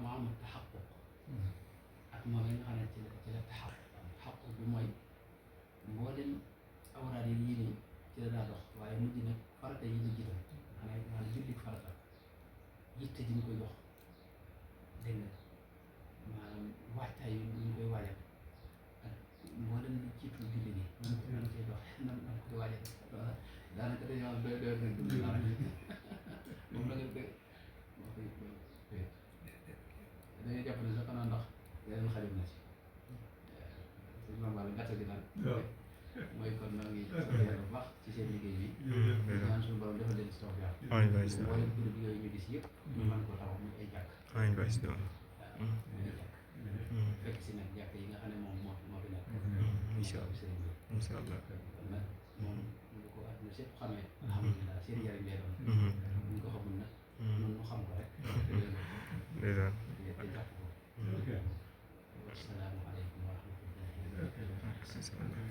mu am taxaqquq ak moom yi nga xam ne ci la taxaqquq bi mooy mboolem awraad yi yii nii ci la daa dox waaye mujj nag farata yi la jiital maanaam julli farata yitte ji ñu koy jox dégg nga maanaam waajtaay yi ñu koy waajal ak mboolem lu jiitu julli gi nan koy dox nan koy waajal daanaka dañoo am doy nañ moom la nga dégg moo koy dañuy jàpp ne sax xanaa ndax yeneen xarit na ci suñ mambaale gàtt gi naan mooy kon noo ngi sant yàlla bu baax ci seen liggéey bi ñaan suñu borom defal leen si tawfeex mboolem kuréel yooyu ñu gis yëpp ñu mën ko taxaw muy ay jàkk muy ay jàkk fekk si nag jàkk yi nga xam ne moom moo fi nekk incha allah sëriñ bi incha allah kon nag moom lu ko àdduna sépp xamee alhamdulilah seen njëriñ lay doon ñu ko xamul nag noonu ñu xam ko rek te jàpp ko wassalaamu aleykum wa rahmatullahi wa barakatuh